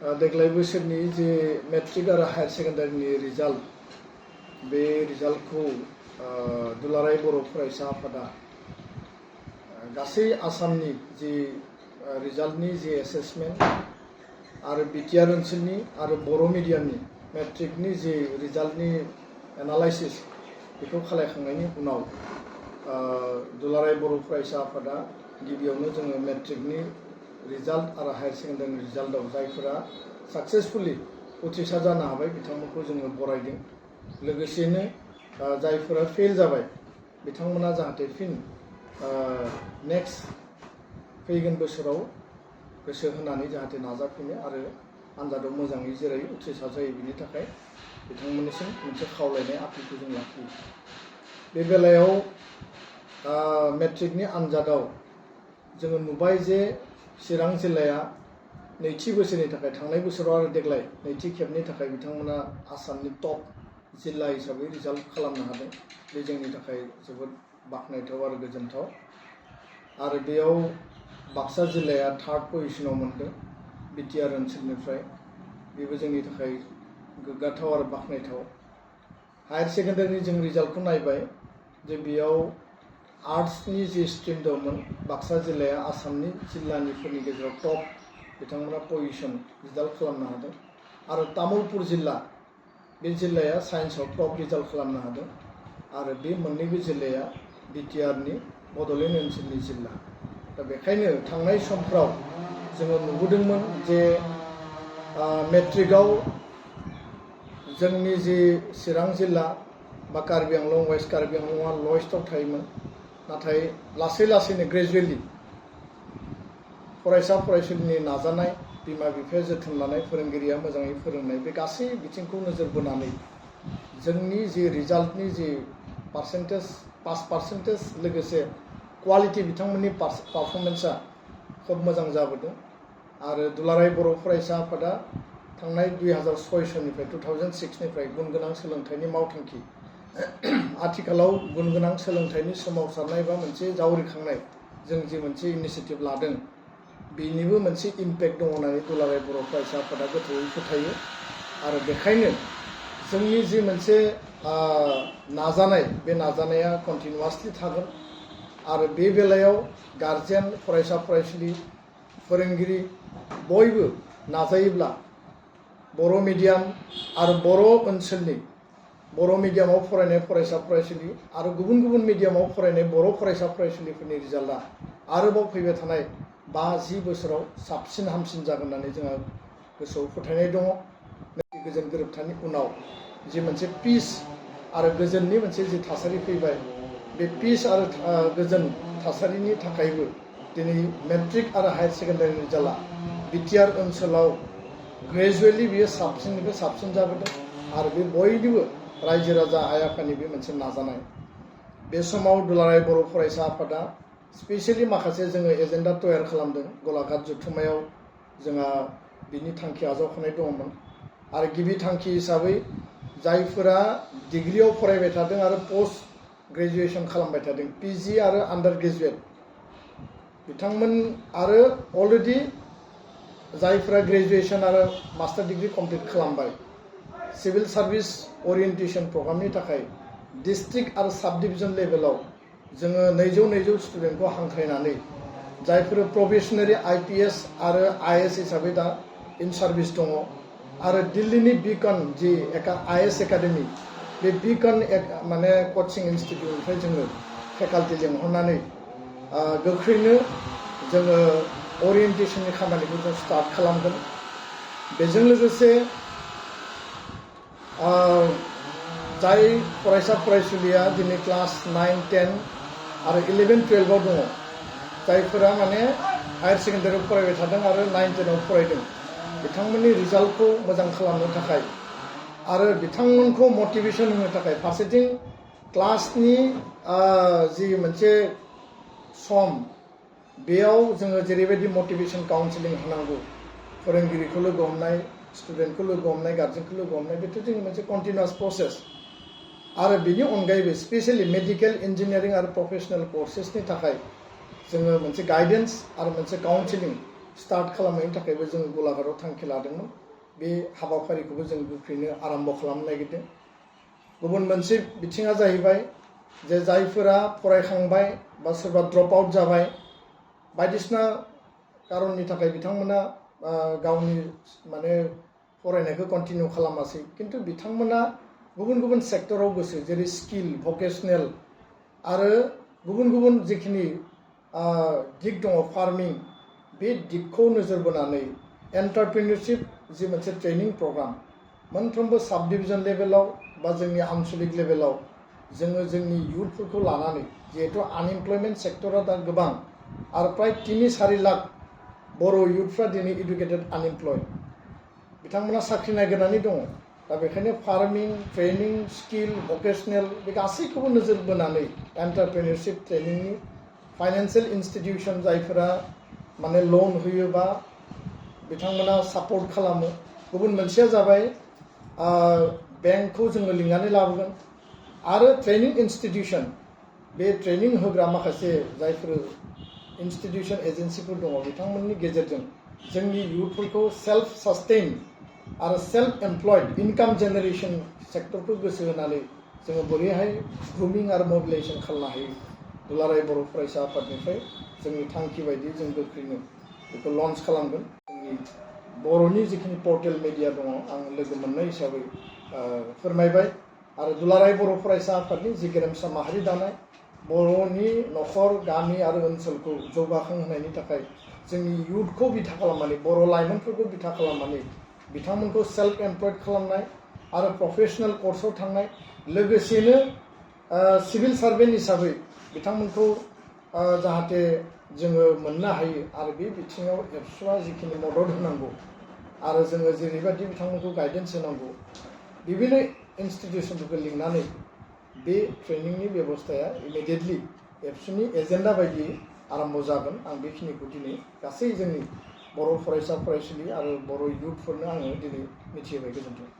देग्लाय बोसोरनि जे मेट्रिक आरो हायार सेकेन्डारिनि रिजाल्ट बे रिजाल्टखौ दुलाराय बर' फरायसा आफादा गासै आसामनि जि रिजाल्टनि जि एसेसमेन्ट आरो बिटिआर ओनसोलनि आरो बर' मिडियामनि मेट्रिकनि जि रिजाल्टनि एनालाइसिस बेखौ खालायखांनायनि उनाव दुलाराय बर' फरायसा आफादा गिबियावनो जोङो मेट्रिकनि रिजाल्ट आरो हायार सेकेन्डारिनि रिजाल्टआव जायफोरा साक्सेसफुली उथ्रिसार जानो हाबाय बिथांमोनखौ जोङो बरायदों। लोगोसेनो जायफोरा फेल जाबाय बिथांमोना जाहाथे फिन नेक्स्ट फैगोन बोसोराव गोसो होनानै जाहाथे नाजाफिनो आरो आनजादाव मोजाङै जेरै उथ्रिसार जायो बिनि थाखाय बिथांमोननिसिम मोनसे खावलायनाय आपिलखौ जों लाखियो। बे बेलायाव मेट्रिकनि आनजादाव जोङो नुबाय जे चिरां जिल्लाया नैथि बोसोरनि थाखाय थांनाय बोसोराव आरो देग्लाय नैथि खेबनि थाखाय बिथांमोना आसामनि टप जिल्ला हिसाबै रिजाल्ट खालामनो हादों। बे जोंनि थाखाय जोबोद बाख्नायथाव आरो गोजोनथाव। आरो बेयाव बाक्सा जिल्लाया थार्ड पजिशनाव मोनदों बिटिआर ओनसोलनिफ्राय। बेबो जोंनि थाखाय गोग्गाथाव आरो बाख्नायथाव। हायार सेकेन्डारिनि जों रिजाल्टखौ नायबाय जे बेयाव आर्ट्सनि जि स्ट्रिम दंमोन बाक्सा जिल्लाया आसामनि जिल्लानिफोरनि गेजेराव टप बिथांमोना पजिशन रिजाल्ट खालामनो हादों। आरो तामुलपुर जिल्ला बे जिल्लाया साइन्सआव टप रिजाल्ट खालामनो हादों। आरो बे मोननैबो जिल्लाया बिटिआरनि बड'लेण्ड ओनसोलनि जिल्ला। दा बेखायनो थांनाय समफ्राव जोङो नुबोदोंमोन जे मेट्रिकआव जोंनि जि चिरां जिल्ला बा कार्बि आंलं वेस्ट कार्बि आंलंआ लवेस्टआव थायोमोन। नाथाय लासै लासैनो ग्रेजुवेलि फरायसा फरायसुलिनि नाजानाय, बिमा बिफाया जोथोन लानाय, फोरोंगिरिया मोजाङै फोरोंनाय बे गासै बिथिंखौ नोजोर बोनानै जोंनि जि रिजाल्टनि जि पार्सेन्टेज पास पार्सेन्टेज लोगोसे क्वालिटि बिथांमोननि पारफरमेन्सआ खोब मोजां जाबोदों। आरो दुलाराय बर' फरायसा आफादा थांनाय 2006 2006निफ्राय गुन गोनां सोलोंथाइनि मावथांखि आथिखालाव गुन गोनां सोलोंथाइनि सोमावसारनाय बा मोनसे जावरिखांनाय जों जि मोनसे इनिशिएटिभ लादों बेनिबो मोनसे इम्पेक्ट दङ होननानै दुलाराय बर' फरायसा आफादा गोथौयै फोथायो। आरो बेखायनो जोंनि जि मोनसे नाजानाय बे नाजानाया कन्टिनिउवासलि थागोन। आरो बे बेलायाव गार्जेन, फरायसा फरायसुलि, फोरोंगिरि बयबो नाजायोब्ला बर' मिडियाम आरो बर' ओनसोलनि बर' मिडियामाव फरायनाय फरायसा फरायसुलि आरो गुबुन गुबुन मिडियामाव फरायनाय बर' फरायसा फरायसुलिफोरनि रिजाल्टआ आरोबाव फैबाय थानाय 5-10 बोसोराव साबसिन हामसिन जागोन होननानै जोंहा गोसोआव फोथायनाय दङ। गोजोन गोरोबथानि उनाव जि मोनसे पिस आरो गोजोननि मोनसे जि थासारि फैबाय बे पिस आरो गोजोन थासारिनि थाखायबो दिनै मेट्रिक आरो हायार सेकेन्डारि रिजाल्टआ बिटिआर ओनसोलाव ग्रेजुवेलि बियो साबसिननिफ्राय साबसिन जाबोदों। आरो बे बयनिबो रायजो राजा आइ आफानि बे मोनसे नाजानाय। बे समाव दुलाराय बर' फरायसा आफादा स्पेसियेलि माखासे जोङो एजेन्डा तयार खालामदों। गलाघाट जथुम्मायाव जोंहा बिनि थांखि आजावखानाय दङमोन। आरो गिबि थांखि हिसाबै जायफोरा डिग्रियाव फरायबाय थादों आरो पोस्ट ग्रेजुएसन खालामबाय थादों पिजि आरो आन्डार ग्रेजुएट बिथांमोन आरो अलरेडि जायफोरा ग्रेजुएसन आरो मास्टार डिग्री कमप्लिट खालामबाय सिभिल सार्भिस ओरिएन्टेसन प्रग्रामनि थाखाय डिस्ट्रिक्ट आरो साब डिभिजन लेभेलाव जोङो 200 स्टुडेन्टखौ हांख्रायनानै जायफोर प्रफेसनारि आइपिएस आरो आइएस हिसाबै दा इन सार्भिस दङ। आरो दिल्लीनि बिकन जि आइएस एकाडेमि बे बिकन माने कचिं इन्स्टिटिउटनिफ्राय जोङो फेकाल्टि लिंहरनानै गोख्रैनो जोङो ओरिएन्टेसननि खामानिखौ जों स्टार्ट खालामगोन। बेजों लोगोसे जाय फरायसा फरायसुलिया दिनै क्लास 9, 10 आरो 11, 12आव दङ जायफोरा माने हायार सेकेन्डारियाव फरायबाय थादों आरो 9, 10आव फरायदों बिथांमोननि रिजाल्टखौ मोजां खालामनो थाखाय आरो बिथांमोनखौ मटिभेसन होनो थाखाय फारसेथिं क्लासनि जि मोनसे सम बेयाव जोङो जेरैबायदि मटिभेसन काउन्सिलिं होनांगौ फोरोंगिरिखौ लोगो हमनाय, स्टुडेन्टखौ लोगो हमनाय, गार्जेनखौ लोगो हमनाय बेथ' जोंनि मोनसे कन्टिनिउवास प्रसेस। आरो बेनि अनगायैबो स्पेसियेलि मेडिकेल इन्जिनियारिं आरो प्रफेसनेल कर्सेसनि थाखाय जोङो मोनसे गाइडेन्स आरो मोनसे काउन्सिलिं स्टार्ट खालामनायनि थाखायबो जों गलाघाटआव थांखि लादोंमोन बे हाबाफारिखौबो जों गोख्रैनो आरम्भ खालामनो नागिरदों गुबुन मोनसे बिथिङा जाहैबाय जे जायफोरा फरायखांबाय बा सोरबा ड्रप आउट जाबाय बायदिसिना कारननि थाखाय बिथांमोना गावनि माने फरायनायखौ कन्टिनिउ खालामासै किन्तु बिथांमोना गुबुन गुबुन सेक्टराव गोसो जेरै स्किल भकेशनेल आरो गुबुन गुबुन जिखिनि दिग दङ फार्मिं बे दिगखौ नोजोर बोनानै एन्टारप्रिनियरशिप जि मोनसे ट्रेनिं प्रग्राम मोनफ्रोमबो साब डिभिजन लेभेलाव बा जोंनि आनसलिक लेभेलाव जोङो जोंनि इयुथफोरखौ लानानै जिहेतु आनएमप्लयमेन्ट सेक्टरा दा गोबां आरो प्राय 3-4 लाख बर' इयुथफ्रा दिनै इडुकेटेड आनएमप्लयड बिथांमोना साख्रि नागिरनानै दङ दा बेखायनो फार्मिं ट्रेनिं स्किल भकेशनेल बे गासैखौबो नोजोर बोनानै एन्टारप्रिनियरशिप ट्रेनिंनि फाइनान्सियेल इन्स्टिटिउसन जायफोरा माने लन होयो बा बिथांमोना सापर्ट खालामो गुबुन मोनसेया जाबाय बेंकखौ जोङो लिंनानै लाबोगोन आरो ट्रेनिं इन्स्टिटिउसन बे ट्रेनिं होग्रा माखासे जायफोर इन्स्टिटिउसन एजेन्सिफोर दङ बिथांमोननि गेजेरजों जोंनि इयुथफोरखौ सेल्फ सास्टेइन आरो सेल्फ एमप्लयड इनकाम जेनेरेशन सेक्टरखौ गोसो होनानै जोङो बोरैहाय ग्रुमिं आरो मबिलाइजेशन खालामनो हायो दुलाराय बर' फरायसा आफादनिफ्राय जोंनि थांखि बायदि जों गोख्रैनो बेखौ लन्च खालामगोन जोंनि बर'नि जिखिनि पर्टेल मिडिया दङ आं लोगो मोननाय हिसाबै फोरमायबाय आरो दुलाराय बर' फरायसा आफादनि जि गेरेमसा माहारि दानाय बर'नि नखर गामि आरो ओनसोलखौ जौगाखांहोनायनि थाखाय जोंनि इयुथखौ बिथा खालामनानै बर' लाइमोनफोरखौ बिथा खालामनानै बिथांमोनखौ सेल्फ एमप्लयड खालामनाय आरो प्रफेशनेल कर्सआव थांनाय लोगोसेनो सिभिल सार्भेन्ट हिसाबै बिथांमोनखौ जाहाथे जोङो मोननो हायो आरो बे बिथिङाव एबसुआ जिखिनि मदद होनांगौ आरो जोङो जेरैबायदि बिथांमोनखौ गाइडेन्स होनांगौ बिभिन्न इन्स्टिटिउसनफोरखौ लिंनानै बे ट्रेनिंनि बेबस्थाया इमिडियेटलि एबसुनि एजेन्डा बायदियै आरम्भ जागोन आं बेखिनिखौ दिनै गासै जोंनि बर' फरायसा फरायसुलि आरो बर' इयुथफोरनो आङो दिनै मिथिहोबाय गोजोन्थों